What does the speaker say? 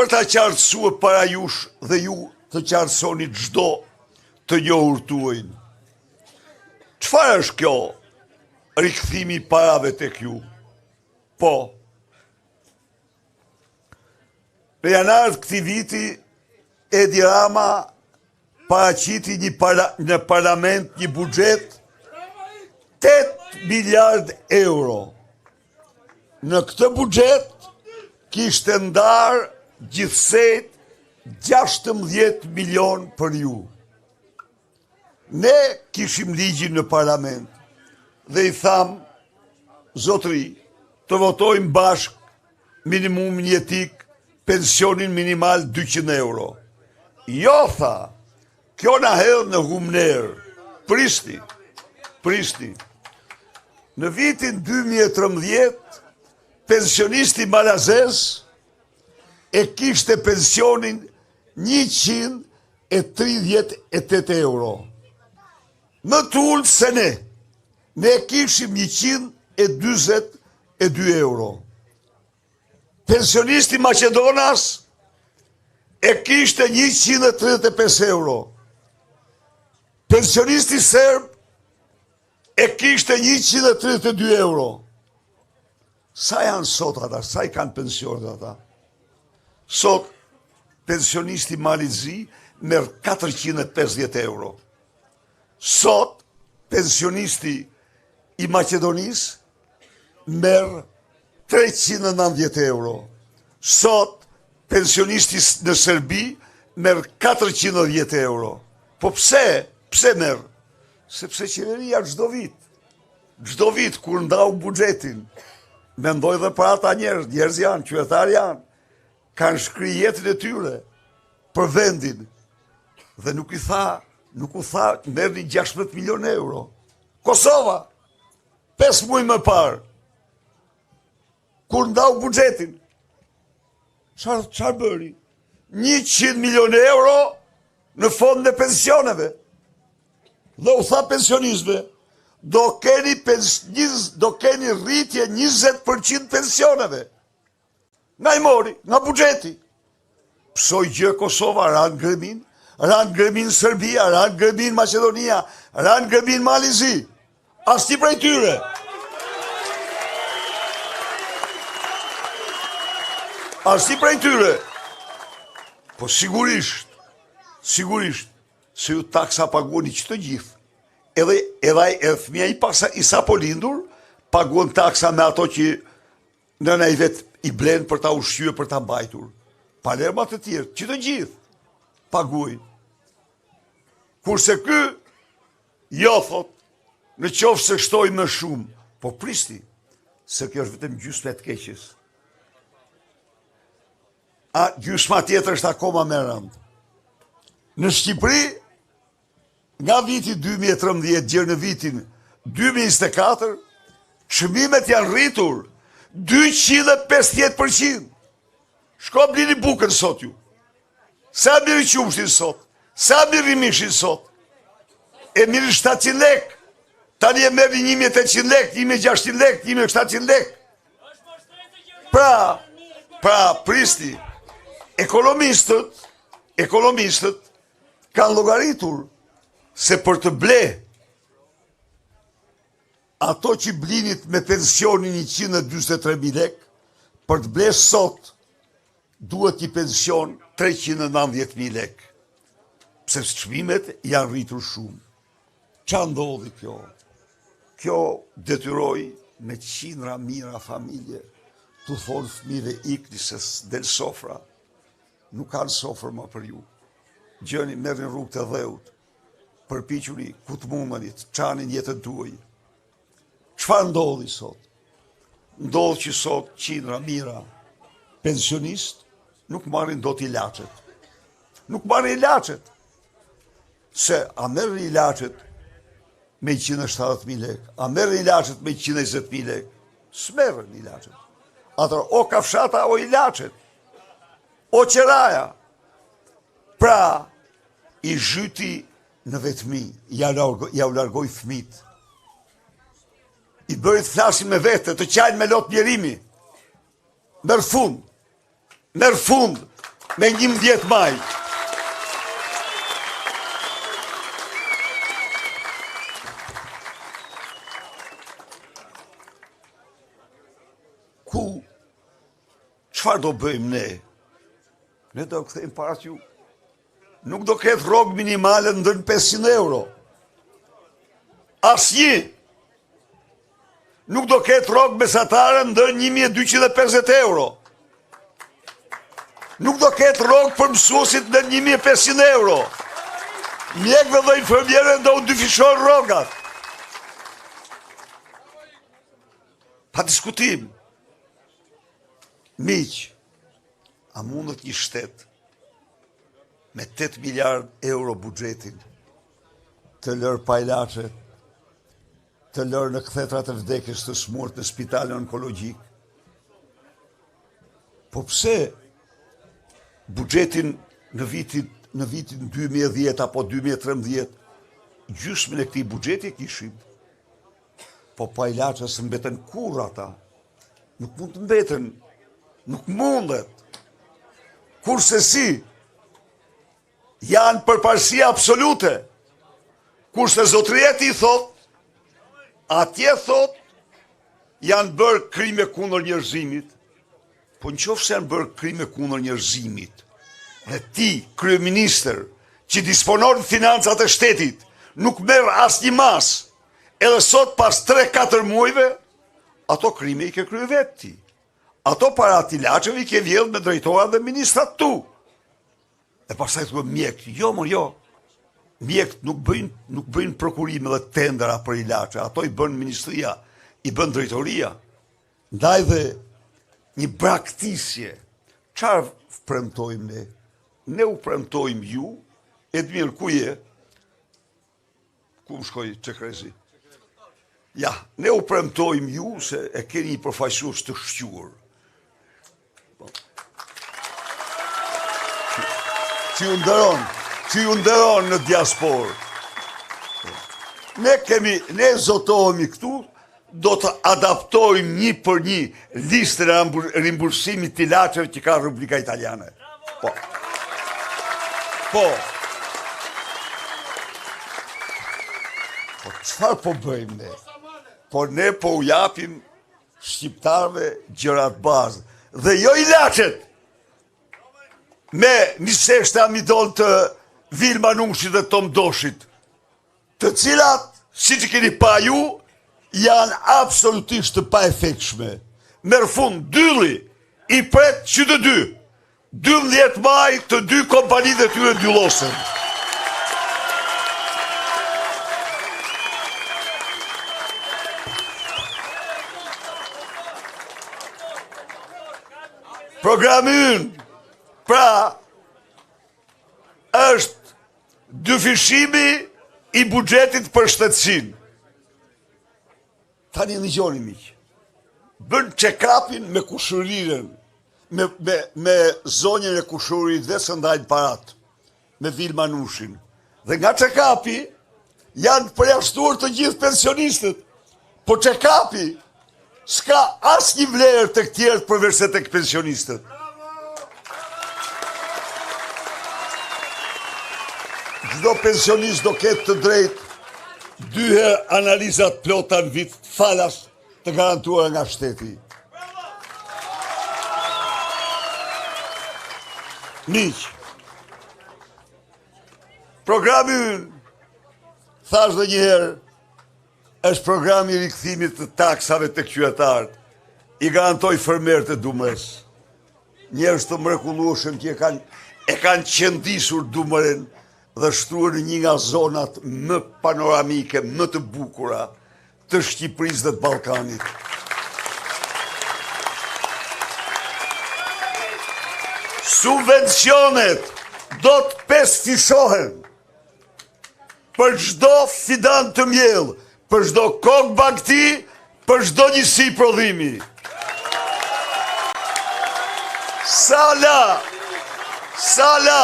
Për ta qartësuar para jush dhe ju të qartësoni çdo të njohur tuajin. Çfarë është kjo rikthimi i parave tek ju? Po. Në janar të këtij viti Edi Rama paraqiti një para, në parlament një buxhet 8 miliard euro. Në këtë buxhet kishte ndarë gjithsej 16 milion për ju. Ne kishim ligjin në parlament dhe i thamë, zotëri, të votojmë bashkë minimumin jetik, pensionin minimal 200 euro. Jo, tha, kjo na hedh në humnerë. Prisni, prisni. Në vitin 2013, pensionisti malazez e kishte pensionin 138 euro. Më të ulët se ne. Ne kishim 142 euro. Pensionisti maqedonas e kishte 135 euro. Pensionisti serb e kishte 132 euro. Sa janë sot ata? Sa i kanë pensionet ata? Sot, pensionisti i Malit Zi merr 450 euro. Sot, pensionisti i Maqedonisë merr 390 euro. Sot, pensionisti në Serbi merr 410 euro. Po pse? Pse merr? Sepse qeveria çdo vit Çdo vit kur ndau buxhetin, mendoi dhe për ata njerëz, njerëz janë, qytetarë janë, kanë shkri jetën e tyre për vendin dhe nuk i tha, nuk u tha merrni 16 milion euro. Kosova, 5 muaj më parë, kur ndau buxhetin, çfarë çfarë bëri? 100 milion euro në fondin e pensioneve. Dhe u tha pensionistëve, do keni, pens, do keni rritje 20% pensioneve. Nga i mori, nga buxheti. Pësoi gjë Kosova, ra në greminë, ra në greminë Serbia, ra në greminë Maqedonia, ra në greminë Mali i Zi. Asnjë prej tyre. Asnjë prej tyre. Po sigurisht, sigurisht, Se ju taksa paguani që të gjithë. Edhe edhe ai edhe fëmija i pasa i sapolindur paguan taksa me ato që nëna i vet i blen për ta ushqyer, për ta mbajtur. Pa lerë ma të tjerë, që të gjithë paguajnë. Kurse ky jo thot, në qoftë se shtoj më shumë, po prisni, se kjo është vetëm gjysma e të keqes. A gjysma tjetër është akoma më e rëndë. Në Shqipëri, nga viti 2013 gjer në vitin 2024, çmimet janë rritur 250%. Shko blini bukën sot ju. Sa e merrni qumështin sot? Sa e merrni mishin sot? E merrni 700 lek. Tani e merrni 1800 lek, 1600 lek, 1700 lek. Pra, pra, prisni, ekonomistët, ekonomistët kanë llogaritur se për të ble ato që blinit me pensionin 143.000 lek, për të ble sot duhet një pension 390.000 lek, pse çmimet janë rritur shumë. Ça ndodhi kjo? Kjo detyroi me qindra mijëra familje t'u thonë fëmijëve ikni se s'del sofra. Nuk kanë sofër më për ju. Gjeni, merrni rrugët e dheut. Përpiquni ku të mundeni, të çani jetën tuaj. Çfarë ndodhi sot? Ndodh që sot qindra mijëra pensionistë nuk marrin dot ilaçet. Nuk marrin ilaçet. Se a merren ilaçet me 170.000 lek, a merren ilaçet me 120.000 lek, s'merren ilaçet. Atëherë, o kafshata, o ilaçet, o qeraja. Pra, i zhyti në vetmi, ja, largo, ja u largoi fmit. I bëri të flasin me vete, të qajnë me lot mjerimi. Merr fund, merr fund. Me 11 maj. Ku, çfarë do bëjmë ne? Ne do kthejmë paratë ju. Nuk do ketë rrogë minimale nën 500 euro. Asnjë. Nuk do ketë rrogë mesatare nën 1250 euro. Nuk do ketë rrogë për mësuesit nën 1500 euro. Mjekëve dhe infermierëve do u dyfishohen rrogat. Pa diskutim. Miq, a mundet një shtet me 8 miliard euro buxhetin të lërë pa ilaçe, të lërë në kthetrat e vdekjes të sëmurët në spitalin onkologjik. Po pse buxhetin në vitin në vitin 2010 apo 2013 gjysmën e këtij buxheti kishim. Po pa ilaçe s'mbeten kurrë ata. Nuk mund të mbeten. Nuk mundet. Kurrsesi janë përparësi absolute. Kurse zotëria e tij thotë, atje thotë, janë bërë krime kundër njerëzimit, po në qoftë se janë bërë krime kundër njerëzimit, dhe ti, kryeministër, që disponon financat e shtetit, nuk merr asnjë masë, edhe sot pas 3-4 muajve, ato krime i ke kryer vetë ti. Ato para të ilaçeve i ke vjedhë me drejtorat dhe ministrat tu. E pastaj thua mjek, jo mor jo. Mjekët nuk bëjnë nuk bëjnë prokurime dhe tendera për ilaçe, ato i bën ministria, i bën drejtoria. Ndaj dhe një braktisje. Çfarë premtojmë ne? Ne u premtojmë ju, Edmir ku je? Ku më shkoi Çekrezi? Ja, ne u premtojmë ju se e keni një përfaqësues të shquar. Po. Që ju nderon, që ju nderon në diasporë. Ne kemi, ne zotohemi këtu, do të adaptojmë një për një listën e rimbursimit të ilaçeve që ka Republika Italiane. Po. Po. Po çfarë po bëjmë ne? Po ne po u japim shqiptarëve gjërat bazë dhe jo ilaçet. Me niseshte amidon të Vilma Nushit dhe Tom Doshit. Të cilat, siç i keni pa ju, janë absolutisht të paefektshme. Merr fund dylli i pret që të dy. 12 maj të dy kompanitë e tyre dyllosen. Programi ynë, pra, është Dyfishimi i buxhetit për shëndetësinë. Tani dëgjoni miq. Bën check-upin me kushërirën, me me me zonjën e kushëririt vet se ndajnë parat me Vilma Nushin. Dhe nga check-upi janë përjashtuar të gjithë pensionistët. Po check-upi S'ka asnjë vlerë tek tjerët përveçse tek pensionistët. Çdo pensionist do ketë të drejtë dy herë analiza të plota në vit falas të garantuara nga shteti. Miq, programi ynë, thashë dhe një herë, Është programi i rikthimit të taksave tek qytetarët. I garantoj fermerët e Dumresë. Njerëz të mrekullueshëm që e kanë e kanë qendisur Dumren dhe shtruar në një nga zonat më panoramike, më të bukura të Shqipërisë dhe të Ballkanit. Subvencionet do të pesëfishohen. Për çdo fidan të mbjellë, për çdo kokë bagëti, për çdo njësi prodhimi. Sa la, sa la.